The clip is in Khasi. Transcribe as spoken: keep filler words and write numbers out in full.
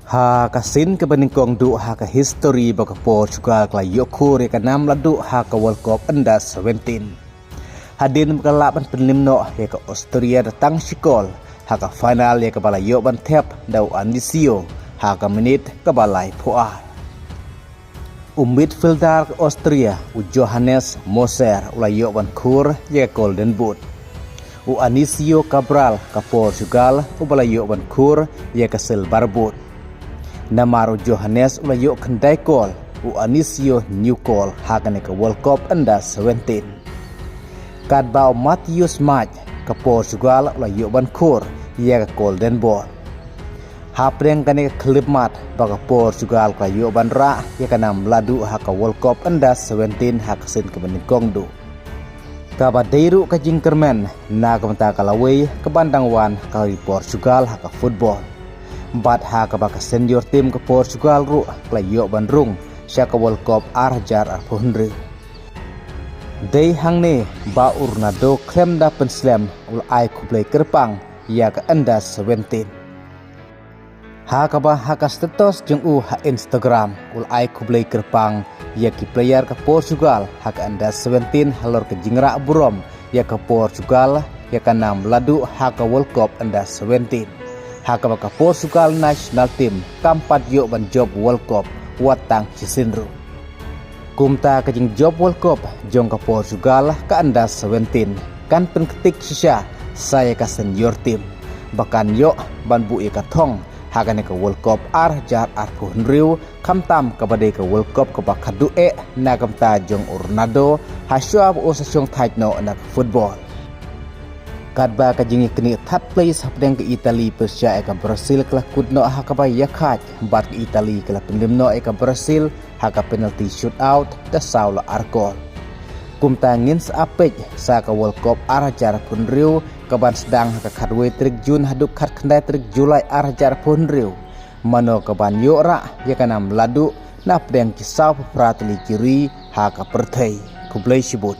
Ha ka sien kaba nyngkong duh ha ka histori ba ka Portugal ka la ïoh khur ïa ka nam la duh ha ka World Cup Under seventeen. Hadien ba ka la lah ban pynlem noh ïa ka Austria da tang shi kol ha ka final ïa kaba la ïoh ban thep da u Asensio ha ka minit kaba laiphew ar. U midfielder ka Austria, u Johannes Muller, u la ïoh ban khur ïa ka Golden Boot. U Asensio Cabral ka Portugal, u ba la ïoh ban khur ïa ka Silver Boot. Namar u Johannes u la ïoh khyndai kol, u Asensio hynñiew kol ha kane ka World Cup Under seventeen. Katba u Matheus Nunes ka Portugal u la ïoh ban khur ïa ka Golden Boot. Hapdeng kane ka khyllipmat ba ka Portugal ka la ïoh ban rah ïa ka nam la duh ha ka World Cup Under seventeen ha ka sien kaba nyngkong duh. Kaba dei ruh ka jingkyrmen na ka bynta ka lawei kaban dang wan ka ri Portugal ha ka football. Bad ha kaba ka senior team ka Portugal ruh ka la ïoh ban rung sha ka World Cup ar hajar arphew hynriew. Dei hangne ba u Ronaldo khlem da pynslem u la ai khublei kyrpang ïa ka Under seventeen. Ha kaba ha ka status jong u ha Instagram u la ai khublei kyrpang ïa ki player ka Portugal ha ka Under seventeen halor ka jingrah burom ïa ka Portugal ïa ka nam la duh ha ka World Cup Under seventeen. Ha kaba ka Portugal national team kam pat ïoh ban jop World Cup wat tang shisien ruh. Kumta ka jingjop World Cup jong ka Portugal ka Under seventeen kan pynktik shisha sa ïa ka senior team ba kan ïoh ban buh ïa ka thong ha kane ka World Cup ar hajar arphew hynriew, khamtam kaba dei ka World Cup kaba khadduh eh na ka bynta jong u Ronaldo ha shuwa ba u sa shong thait noh na ka football. Katba ka jingïaknieh third place hapdeng ka Italy pyrshah ïa ka Brazil ka la kut noh ha kaba ïakhaid bad ka Italy ka la pynlem noh ïa ka Brazil ha ka penalty shootout da saw la ar kol. Kumta ngin sa ap peit sa ka World Cup ar hajar arphew hynriew kaban sdang ha ka khatwei tarik Jun haduh khatkhyndai tarik July ar hajar arphew hynriew. Mano kaban ïoh rah ïa ka nam la duh na pdeng ki sawphew phra tylli ki ri ha ka pyrthei. Khublei shibun.